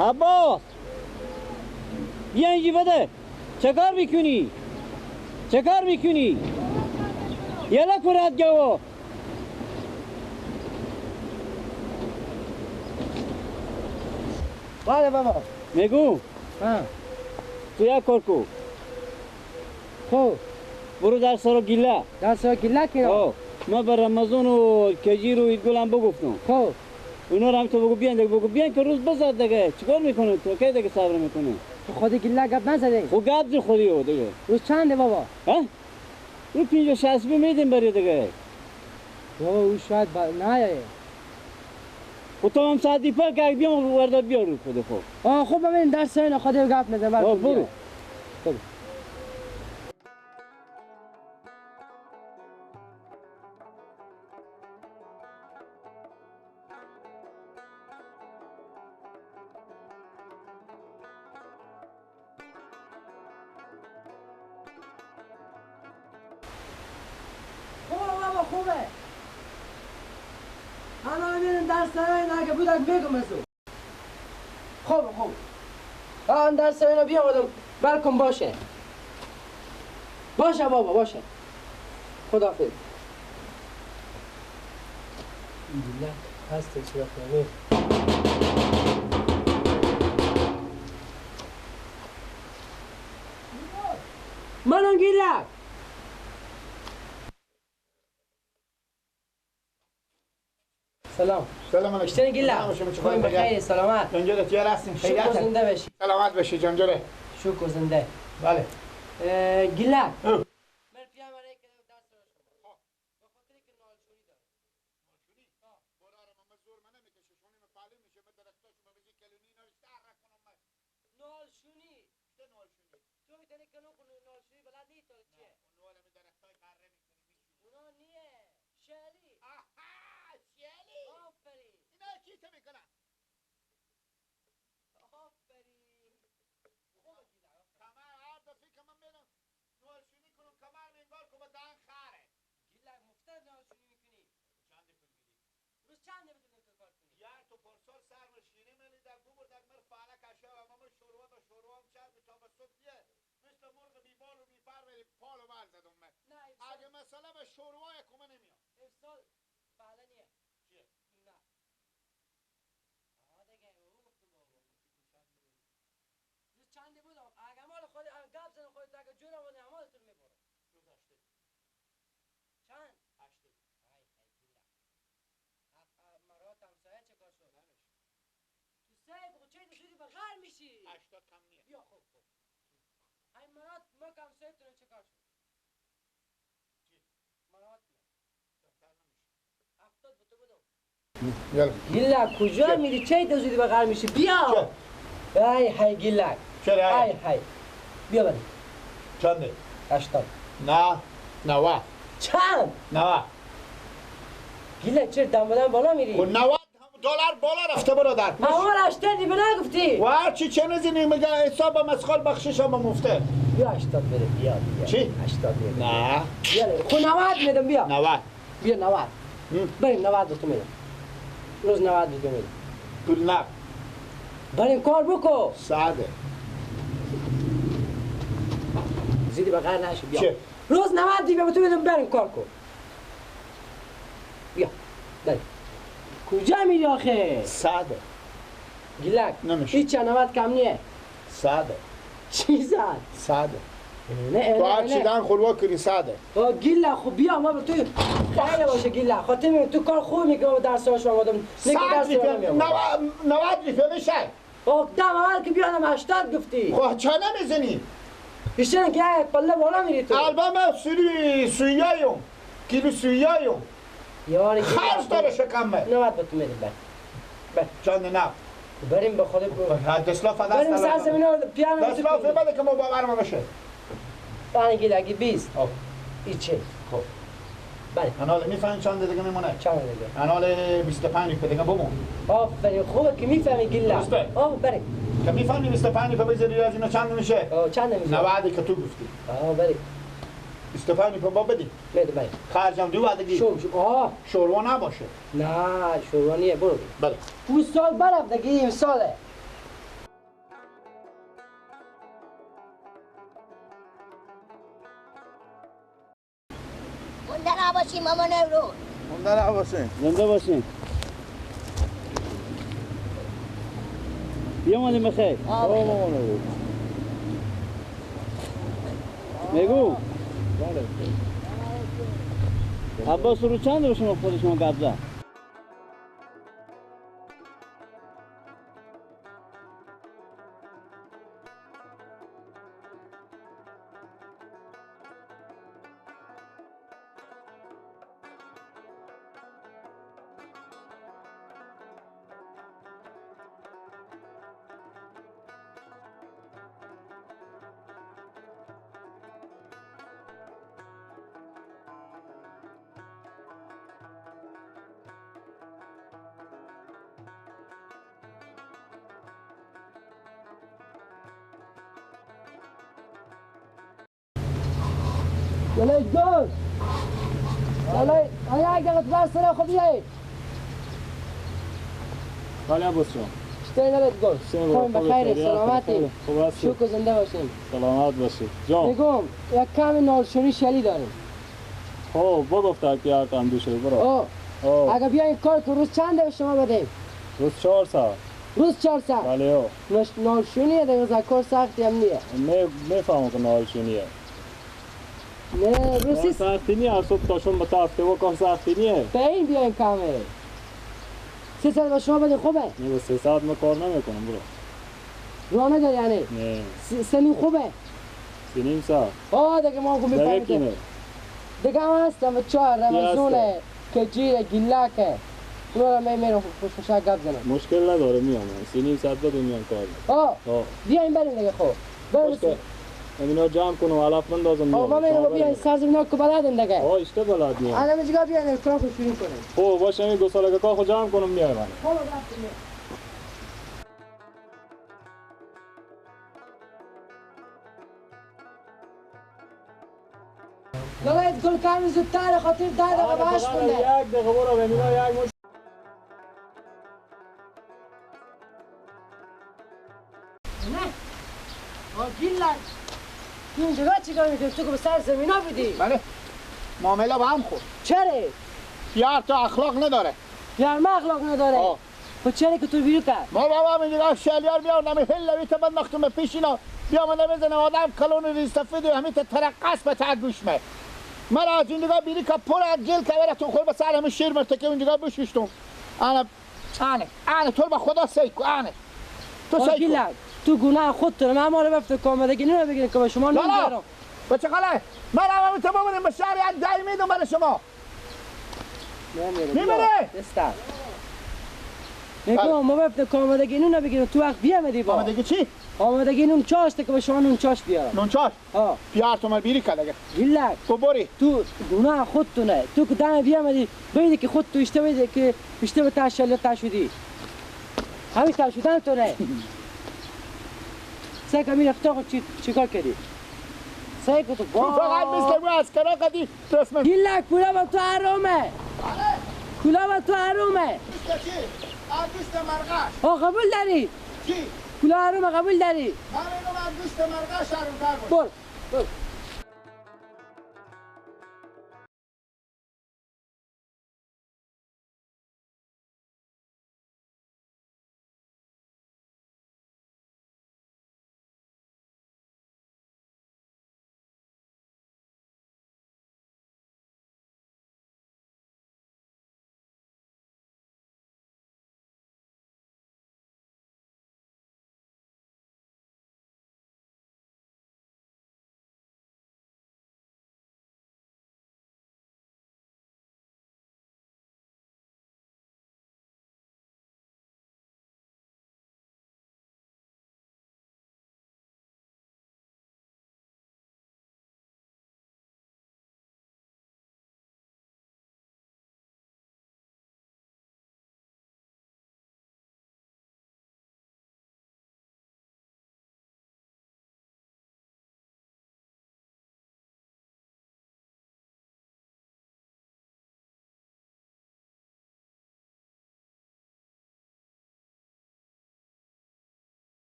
عباس بیا اینجی بده. چه کار میکنی؟ چه کار میکنی؟ یلا کرد گو. بله بابا. میگو تو یک کار کو. خب برو در سرا گیله. در سرا گیله که ما بر رمضان و کجیر و ایدگل هم بگفتم. خب اونا رو هم تو بگو بیان دیگه، بگو بیان که روز بزاد دیگه. چیکار میکنه تو؟ کی دیگه صبر میکنه؟ تو خود گیله گپ نزدی؟ خب گپ زدی خودی او دیگه. روز چنده بابا؟ ها؟ رو 50 60 میدیم برای دیگه. بابا او شاید نه. خب تو هم ساعت دیپر که بیام وردا بیار رو خود. خب آه خب ببین درس اینا خود گپ نزن. برو. خب خوبه. انا میرم درس اینا که بودک میگم اسو. خوب خوب. آن درس اینا بیامدم بلکم باشه. باشه بابا باشه. خداحافظ. دیلک هست چرا کنی؟ منم گیلک. سلام. سلام علیکم. اشتن گیلا. خوبین بخیر سلامت. جنجره تیار هستیم. شکر زنده باشی. سلامت باشی جنجره. شکر زنده. بله. گیلا. من پیام برای که درس رو شما. به خاطر که نالشونی داره. نالشونی؟ براره من زور من نمیکشه. شونی من پالی میشه من درختاشو ببیزی کلونی اینا رو سر کنم من. نالشونی. چه نالشونی؟ تو میتونی کنو نالشونی بلد نیست تو چیه؟ اون نوال درختای قره میکنی میشی. اونا نیه. شلی. شلی. آفرین. اینا کی ته میکنن؟ آفرین. خوبه گیلا. کمر هر دفعه که من میرم نالشونی کنم کمر انگار که با دهن خره. گیلا مفت نالشونی میکنی. چند پول میدی؟ روز چند میتونی تو کار کنی؟ یار تو پارسال سر مشینه ملی در گوبر در مر فعلا کشه و ما شوروا با شوروا هم چرب تا به صبح دیه مثل مرغ بی بال و بی پر بری پالو بر زدم من. اگه مثلا به شوروا یکومه نمیام. امسال فعلا نیه. چیه؟ نه. آه دیگه او گفتم بابا. روز چند بودم اگه مال خود گپ زدم خودت اگه جور آوردی مالتون میبرم. روز 8. چند؟ 8. ای ای گیلا. مرات همسایه چه کار شد؟ تو سه بگو چه زودی به غر میشی؟ 80 کم نیه. بیا خوب خوب. ای مرات ما که همسایه‌تون چه کار شد؟ چی؟ مرات کمتر نمیشه. 70 به تو بدم. یالا. گیلا کجا میری؟ چه زودی به غر میشی؟ بیا. ای های گیلا. چرا؟ ای های. بیا بریم. چنده؟ 80. نه 90. چند؟ 90. گیلا چرا دم بدن بالا میری؟ خب 90 دلار بالا رفته برادر. اول 80 به نگفتی. و هرچی چه نزینی میگه حساب مسخال بخشش هم مفته. بیا 80 بده بیا بیا. چی؟ 80 بده. نه. بیا خب 90 میدم بیا. 90. بیا 90. بریم 90 به تو میدم. روز 90 به تو میدم. پول نه. بریم کار بکن. ساده. زیدی به غیر نشو بیا. چه؟ روز 90 دیگه به تو میدم بریم کار کن. بیا. بریم. کجا میری آخه؟ ساده. گیلک. نمیشه. هیچ 90 کم نیه. ساده. چی زد؟ ساده. نه تو هر چی دن خلوا کنی ساده. گیلا خب بیا ما به تو خیلی باشه گیلا خاطر تو کار خوب میکنی ما درساش آمادم. صد ریفه 90 ریفه میشه. دم اول که بیانم 80 گفتی. خب چه نمیزنی؟ بیشتر که یک پله بالا میری تو. البته سوری سویایم کیلو سویایم. یار خرج داره شکمه. 90 به تو میدم بر. بر. چند نه؟ بریم به خود دسلاف دست بریم سر زمین پیانو دسلاف بده که ما باور ما بشه. پنج گیلگی 20. این چه؟ خب. بله. انال میفهمی چند دیگه میمونه؟ چند دیگه؟ انال 25 دیگه بمون. آفرین خوبه که میفهمی گیلا. آه بریم. که میفهمی 25 په بذاری از اینا چند میشه؟ چند میشه؟ 90 که تو گفتی. آه بریم. 25 په با بدی. بده بله. خرجم دو وعدگی. شو شو آه شوروا نباشه. نه شوروا نیه برو. بله. اون سال برف دیگه این ساله. نباشی مامان رو. زنده نباشین. زنده باشین. بیامدیم بخیر. مامان رو. میگو. بله. عباس رو چند رو شما خود شما قبضه؟ یالا گل یالا آیا اگه تو بس خب بیای بله عباس جان شتین گل خب بخیر سلامتی شکر زنده باشین سلامت باشید جان میگم یک کم نالشونی شلی داریم خب بگفت که یک اندو شده برو اگه بیاین کار که روز چند به شما بدیم روز 400 روز 400 بله نالشونیه دیگه کار سختی هم نیه میفهمم که نالشونیه نه روسی سختی نیه از صبح تا شام به تا هفته و کار سختی نیه به این بیاین کمه 300 به شما بده خوبه؟ نه با 3 ساعت من کار نمیکنم برو راه نداری یعنی؟ نه 3.5 خوبه؟ 3.5 ساعت آه دیگه ما خوب میفهمیم دیگه هم هستم 4 رمزونه که جیره گیلکه اونا رو میرم خوش خوشا گپ زنم مشکل نداره میام 3.5 ساعت بده میام کار آه بیاین بریم دیگه خب بریم اینا جمع کنم علف بندازم میام ما میرم بیاین سرز اینا که بلدن دیگه آه اشته بلد نیم الان اینجا بیاین کار خود شروع کنیم خب باشه این گوساله که خود جمع کنم میام من خب رفتیم لالا گل کمی زودتر خاطر 10 دقیقه باش مونده یک دقیقه برو به اینا یک مش نه آ گیلک اینجا چیکار میکنی؟ تو که به سر زمینا بودی؟ بله معامله با هم خورد. چرا؟ یار تو اخلاق نداره. یار ما اخلاق نداره؟ خب چرا که تو بیرو کرد؟ ما بابا میگم شلیار بیا نمی هل تا من مختوم پیش اینا بیا من بزنم آدم کلون ریز سفید و همین ترقص به تا گوش می. من از این دیگه بیری که پر از گل که براتون خور به سر همین شیر مرتکه اون دیگه بششتم. انا انا انا تو به خدا سیکو انا تو سیکو تو گناه خودتونه من ما رو بفته کامدگی اینو بگیریم که به شما نمیارم بچه خاله من هم تو ببینیم به شهر یک دایی میدم برای شما نمیره میگم ما بفته کامدگی اینو بگیریم تو وقت بیامدی با آمدگی چی؟ آمدگی نون چاشته که به شما نون چاش بیارم نون چاش؟ بیار تو من بیری که دیگه گیلک تو بری تو گناه خودتونه تو که دم بیامدی بیدی که خود تو اشتباه که اشتباه تشل تشودی همین تشودن تو نه سعی کن میرفت آقا چیکار کردی؟ سعی کن تو تو فقط مثل مو از کرا قدی رسمه گیلک پولا با تو حرومه پولا با تو حرومه دوست چی؟ دوست مرغش آه قبول داری؟ چی؟ پولا حرومه قبول داری؟ من اینو من دوست مرغش حروم تر بر بر